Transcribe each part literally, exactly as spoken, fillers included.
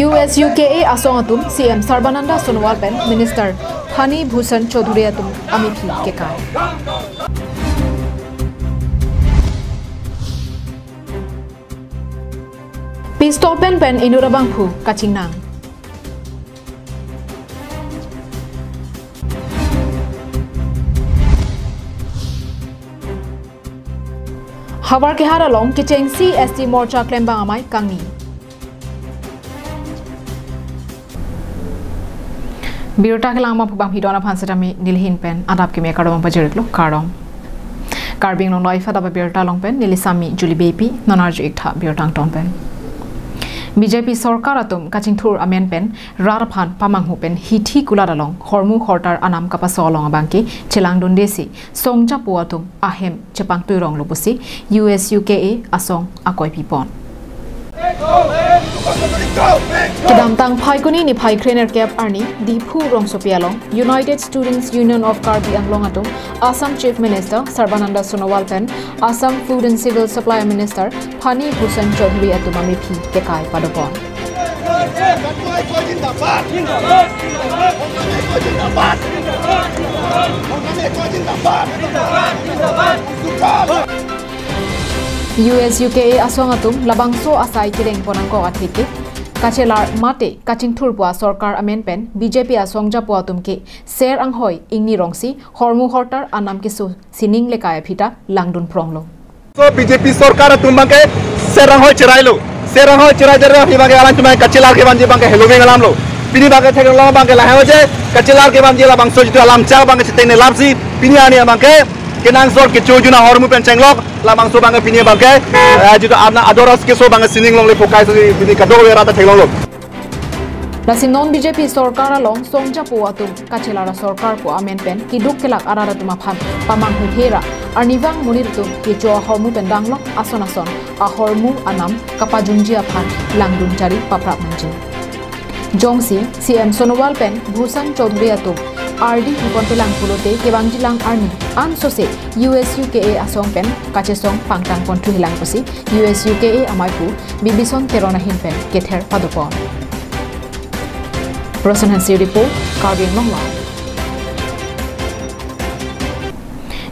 U S U K A asong atum C M Sarbananda Sonowal pen Minister Phani Bhushan Chaudhary atum amephi kekai. Pistol pen pen inut abangphu kachingnang. Howraghat along kechengsi S T Morcha klembang amei kangni. Birta kelang abangphu bangphi don aphan setame neli ahin pen adap keme kardom pajirlo, kardom. Karbi Anglong Live adap abirta along pen neli Sami Julie Beypi, non arju-ik tha birta angton pen. B J P sorkar atum kachingthur amen pen rat aphan pamanghu pen hithi kulat along hormu hortar anam kapaso along abangke chelangdundesi songjapo atum ahem chepangtui ronglo pusi U S U K A asong akoi pipon. Kedamtang Phaikuni niphai krenerkep arni Diphu rongsopi along United Students Union of Karbi Anglong atum Assam Chief Minister Sarbananda Sonowal pen Assam Food and Civil Supply Minister Phani Bhushan Chaudhary atum amephi kekai padopon. U S U K A asong atum labangso asai kedeng ponangkok atheke kachelar mate kachingthurpo asorkar amen pen B J P asongjapo atum ke ser anghoi ingni rongsi hormu hortar anam keso sining lekai aphi ta langdun phronglo. So B J P sorkar atum abangke ser anghoi cherailo. Ser anghoi cherai jare aphi abangke alam cuma kachelar kevanji abangke heloving alamlo. Pini abangke theklong abangke lahai je kachelar kevanji labangso jitu alam chak abangke chitengne lapsi pini arni abangke kenangsot kecho juna hormu pen chenglok labangso abangke pini abangke, eh, jitu arna adoras keso abangke sining longle pokai so pini kadokave rat ta theklonglo. Lasi non B J P sorkar along songjapo atum kachelar asorkar pu amen pen kiduk kelak arat atum aphan pamanghu hera arnivang monit atum kecho ahormu pen danglok ason ason ahormu anam kapajunji aphan langdun chari paprap nangji. Jongsi C M Sonowal pen Bhushan Chaudhary atum ardi hipon pelang pulote kevangjilang arni ansose U S U K A asong pen kachesong pangtang ponthuhilang pusi U S U K A amaiphu Bibison Teron ahin pen kether padopon. Rosan Hanse report, Karbi Anglong Live.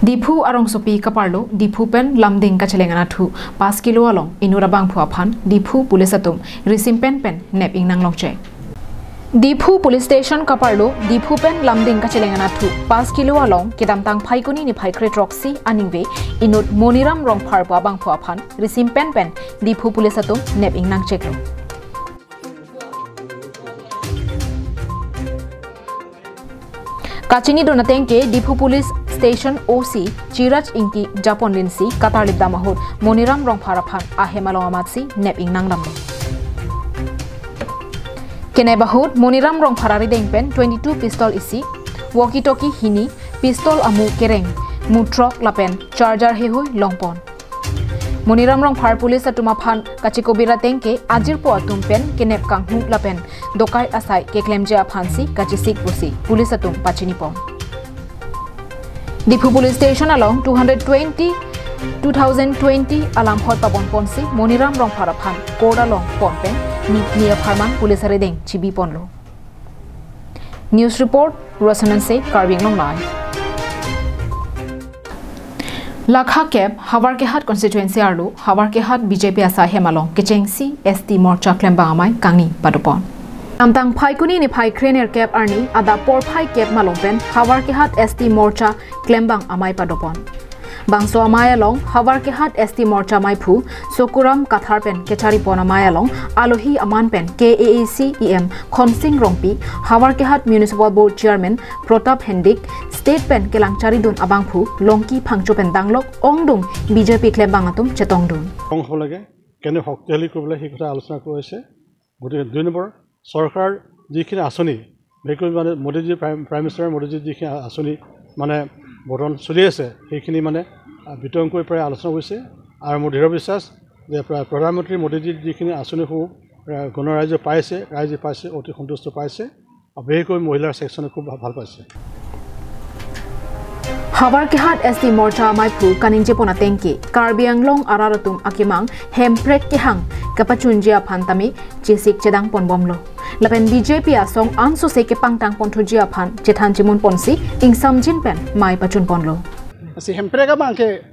Diphu arongsopi kaparlo, Diphu pen Lumding kacheleng anatthu pas kilo along inut abangphu aphan Diphu police atum risim pen pen nep ingnang longchek. Diphu police station kaparlo, Diphu pen Lumding kacheleng anatthu pas kilo along kedamtang Phaikuni niphai kre throksi aningve inut Moniram Rongphar pu abangphu aphan risim pen pen Diphu police atum nep ingnang cheklo. Kachinidun ateng ke Diphu Police Station O C Chiraj Ingti japonlinsi katarlipdam ahut Moniram Rongphar aphan ahem along amatsi nep ingnang damlo. Kenep ahut Moniram Rongphar arideng pen twenty-two pistol isi, walkie talkie hini, pistol amu kereng mu throk lapen charger heihui longpon. Moniram Rongphar police atum aphan kachikobir ateng ke ajirpo atum pen kenep kanghu lapen dokai asai keklemji aphansi kachisik pusi police atum pachinipon. Diphu Police Station along two hundred twenty, two thousand twenty alam hot pabonponsi Moniram Rongphar aphan court along pon pen ni, ni apharman police arideng chibiponlo. News report, Rosan Hanse, Karbi Anglong Live. Lakha kep Howraghat constituency arlo Howraghat B J P asai hem along kechengsi S T Morcha klembang amei kangni padopon. Kedamtang Phaikuni niphai krenerkep arni adap porphai kep malom pen Howraghat S T Morcha klembang amei padopon. Bangso amei along Howraghat S T Morcha ameiphu Sokuram Kathar pen kecharipon amei along alohi aman pen K A A C E M Khonsing Rongpi, Howraghat Municipal Board Chairman Pratap Hendik, state pen kelangcharidun abangphu Longki Phangcho pen danglok ongdung B J P klembang atum chetongdun. Strong হ'ব লাগে, কেনে শক্তিশালী কৰিবলৈ সেই কথা আলোচনা কৰা হৈছে। গতিকে দুই নম্বৰ, চৰকাৰ যিখিনি আঁচনি, বিশেষকৈ মানে মোদীজী প্ৰাইম, প্ৰাইম মিনিষ্টাৰ মোদীজীৰ যিখিনি আঁচনি মানে বৰ্তমান চলি আছে, সেইখিনি মানে, আ, বিতং কৰি পেলাই আলোচনা হৈছে। আৰু মোৰ দৃঢ় বিশ্বাস যে প্ৰ-, প্ৰধানমন্ত্ৰী মোদীজীৰ যিখিনি আঁচনিসমূহ, আ, গণৰাইজে পাইছে, ৰাইজে পাইছে, অতি সন্তুষ্ট পাইছে। আৰু বিশেষকৈ মহিলাৰ ছেকশ্যনে খুব ভা-, ভাল পাইছে। Havarkehat S T Morcha amaiphu kaningjepon ateng ke Karbi Anglong arat atum akemang hemprek kehang kapachunji aphan tame chesik chedang ponbomlo. Lapen B J P asong ansose kepangtang ponthuji aphan chethan chimun ponsi ingsamjin pen mei pachun ponlo. Si hemprek abang ke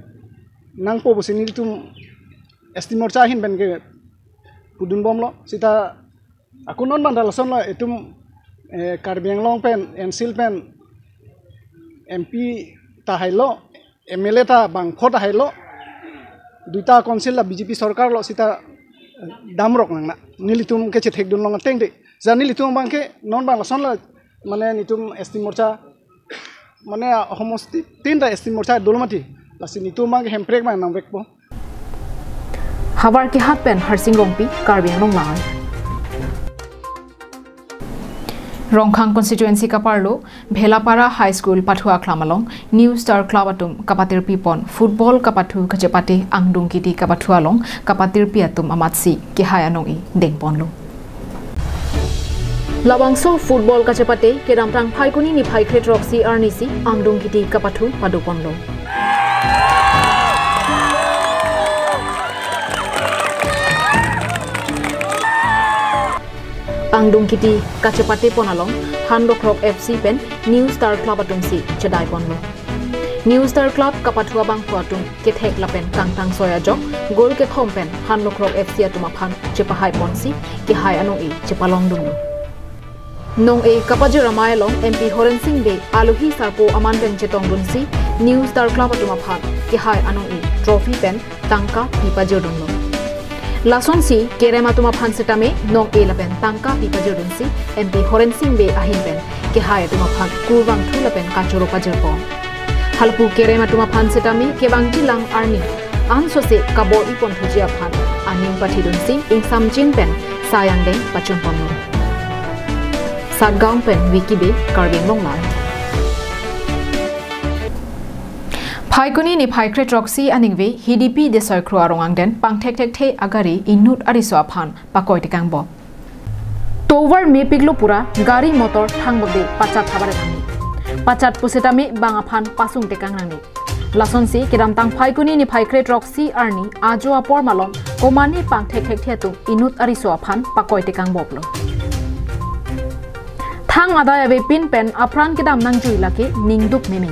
nangpo pusi nelitum S T Morcha ahin pen ke pudunbomlo. Sita ako non bang ta lasonlo, itum, eh, Karbi Anglong pen, N C L pen, M P ta hailo, M L A ta bangpho ta hailo, duita council ta B J P sorkar lo, sita, eh, damrok nang na. Nelitum kechethekdun long ateng de. Jani nelitum abang ke non bang lasonlo, mane nelitum S T Morcha, mane homosti tin ta S T Morcha dolo mati. Lasi nelitum abang ke hemprek bang nangvekpo. Havarkehat pen Harsing Rongpi, Karbi Anglong Live. Rongkhang constituency kaparlo Bhelapara High School pathu aklam along New Star Club atum kapatirpi pon football kapathu kachepate angdung kiti kapathu along kapatirpi atum amatsi kehai anong-e dengponlo. Labangso football kachepate kedamtang Phaikuni niphai kre throksi arnisi angdung kiti kapathu padoponlo. Angdung kiti kachepate pon along Hanlokrok F C pen New Star Club atumsi chedaiponlo. New Star Club kapathu abangphu atum kethek lapen kangtang soi ajok goal kethom pen Hanlokrok F C atum aphan chepahai ponsi kehai anong-e chepalongdunlo. Nong-e kapajir amei along M P Horen Sing Bey alohi sarpo aman pen chetongdunsi New Star Club atum aphan kehai anong-e trophy pen tangka pipajirdunlo. Lasonsi kerem atum aphan setame nong-e lapen tangka pipajirdunsi M P Horen Sing Bey ahin pen kehai atum aphan kurvangthu lapen kachoro pajirpon. Halapu kerem atum aphan setame kevangjilang arni ansose kabor-i ponthuji aphan aning pathidunsi ingsamjin pen sai angdeng pachunponlo. Satgaon pen Vicky Bey, Karbi Anglong Live. Phaikuni niphai kre throksi aningve Hidipi Desoikro arong angden pangthek thekthe agari inut ariso aphan pakoi tekangbom. Tovar mepiklo pura gari motor thangbomde pachat thabar thangi. Pachat pusitame bang aphan pasung tekang nangni. Lasonsi kedamtang Phaikuni niphai kre throksi arni ajo apor malom komane pangthek thekthe atum inut ariso aphan pakoi tekangbomlo. Thang adai avepin pen apran kedam nangjui lake ningduk meme.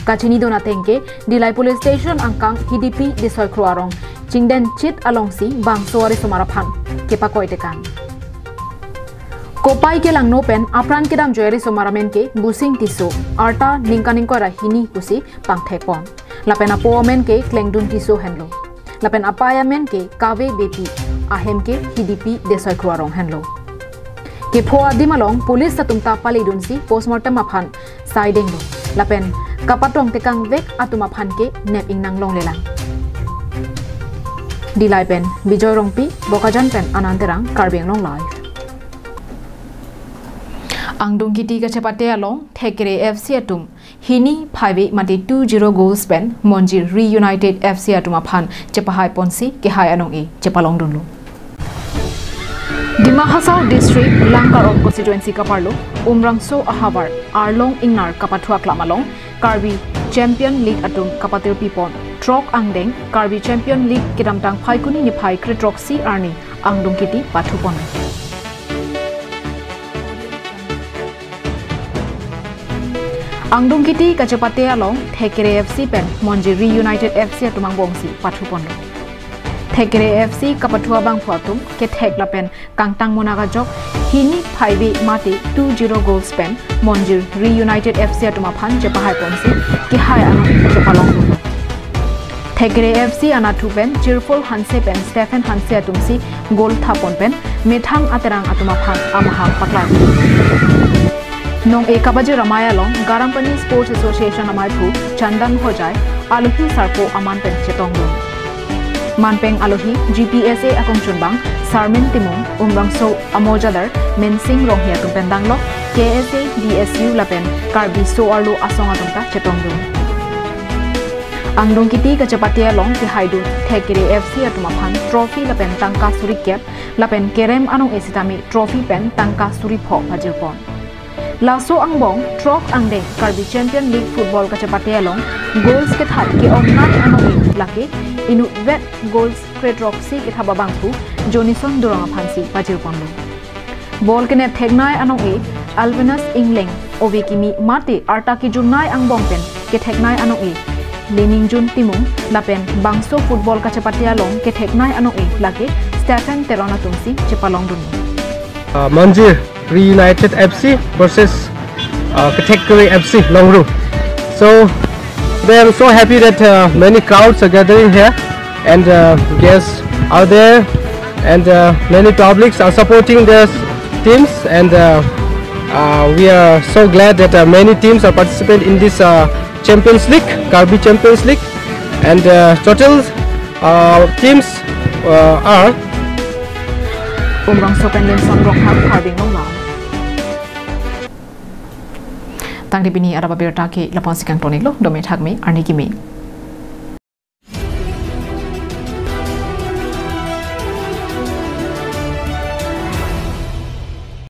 Kachinidun ateng ke Dillai Police Station angkang Hidipi Desoikro arong chingdenchit alongsi bangso arisomar aphan kepakoi tekang. Kopai kelangno pen apran kedamjoi arisomar amen ke Busing Tisso, arta ningkan ingkoi ra hini pusi pangthekpon. Lapen apo amen ke Klengdun Tisso henlo. Lapen apei amen ke Kave Beypi, ahem ke Hidipi Desoikro arong henlo. Kepho adim along police atum ta paledunsi postmortem aphan sai denglo. Lapen kapatong tekangvek atum aphan ke nep ingnang longlelang. Dillai pen Bijoy Rongpi, Bokajan pen Anand Terang, Karbi Anglong Live. Angdung kiti kachepate along Thekre F C atum hini phaive mate two zero goals pen Monjir Reunited F C atum aphan chepahai ponsi kehai anong-e chepalongdunlo. Dima Hasao District, Langkarong Constituency kaparlo Umrangso ahavar Arlong Ingnar kapathu aklam along Karbi Champion League atum kapatirpi pon throk angdeng Karbi Champion League kedamtang Phaikuni niphai kre throksi arni angdung kiti pathu pon. Angdung kiti kachepate along Thekre F C pen Monjir Reunited F C atum angbongsi pathu ponlo. Thekre F C kapathu abangphu atum kethek lapen kangtang munak ajok hini phaive mate two zero goals pen Monjir Reunited F C atum aphan chepahai ponsi kehai anong chepalongdunlo. Thekre F C anatthu pen Chirful Hanse pen Stephen Hanse atumsi goal thapon pen methang aterang atum aphan amahang paklai. Nong-e kapajir amei along Garampani Sports Association amaiphu Chandan Hojai alohi sarpo aman pen chetongdun. Manpeng alohi G P S A akongchunbang Sarmin Timung, Umrangso amojadar Mensing Ronghi atum pen danglok K S A, B S U lapen Karbi So-arlo asong atum ta chetongdun. Angdung kiti kachepate along kehaidun Thekre F C atum aphan trophy lapen tangka suri kep lapen kerem anong-e sitame trophy pen tangka suri pho pajirpon. Laso angbong throk angdeng Karbi Champion League Football kachepate along goals kethap ke-ongnei anong-e lake inutvet goals kre throksi kethap abangphu Jonison Durong aphansi pajirponlo. Ball kenep theknei anong-e Alvinus Engleng ove kimi mate arta kejunnei angbong pen ketheknei anong-e Leningjun Timung lapen bangso football kachepate along ketheknei anong-e lake Stephen Teron atumsi chepalongdunlo. Uh, Manjir Reunited F C versus uh, Kethekri F C Longru. So today I'm so happy that uh, many crowds are gathering here and uh, guests are there and uh, many publics are supporting their teams and uh, uh, we are so glad that uh, many teams are participating in this uh, Champions League, Karbi Champions League and uh, total uh, teams uh, are Umrongso pen Limson Ronghang, Karbi Anglong Live. Tangte pini adap abirta ke lapu-ansi kangton-iklo, dome thakme, arni keme.